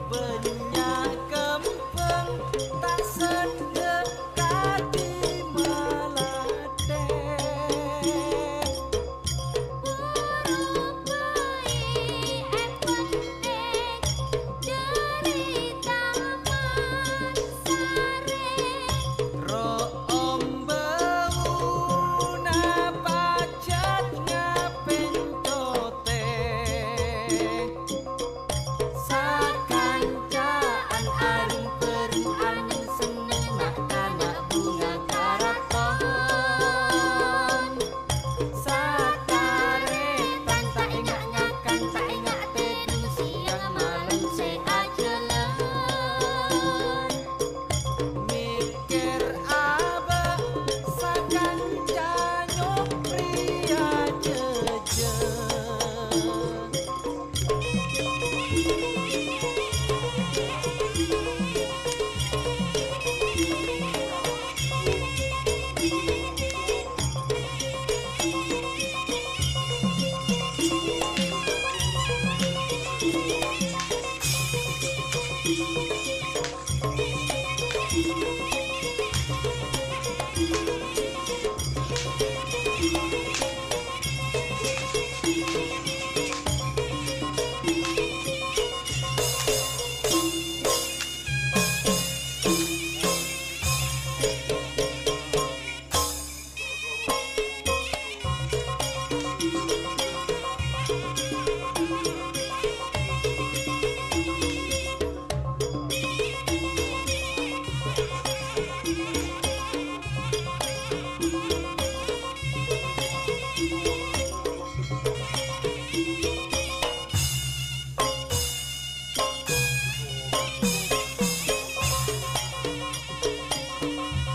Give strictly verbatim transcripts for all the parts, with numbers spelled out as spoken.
Bânnya' kembhâng ta' seddhâ kadhi malathè. Buru bâi èpèntèng dhâri Taman Sarè. Ro' ombâuna pajhât ngapèn cotè. Sakanca'an areng-bhâreng anèng-sennèng na'-kana' bhunga karaton. Satarètan ta' enga' ngakan, ta' enga' tèdung sèyang malem sè ajhâlân. Mèkkèr abâ' sakanca nyoprèya jhâjhâ.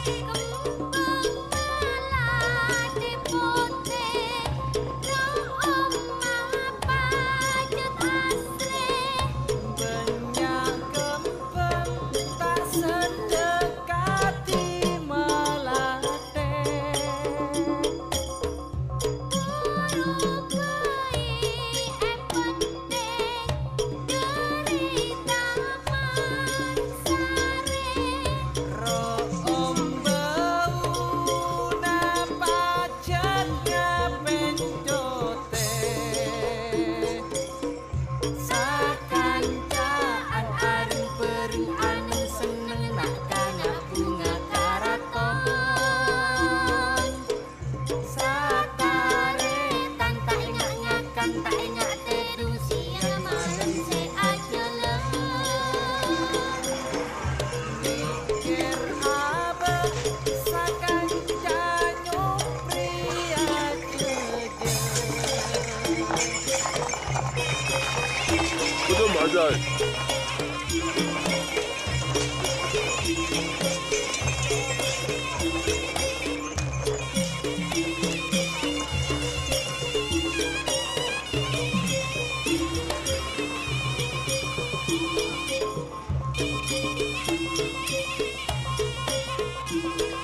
Kembhâng malathè potè, ro' omma pajhât asrè. Bânnya' kembhâng ta' seddhâ kadhi malathè. Buru bâi èpèntèng dhâri Taman Sarè. Ro' ombâuna pajhât ngapèn cotè. Sakanca'an areng-bhâreng anèng-sennèng na'-kana' bhunga karaton. Satarètan ta' enga' ngakan, ta' enga' tèdung sèyang malem sè ajhâlân. Mèkkèr abâ' sakanca nyoprèya jhâjhâ. Kodhu maca.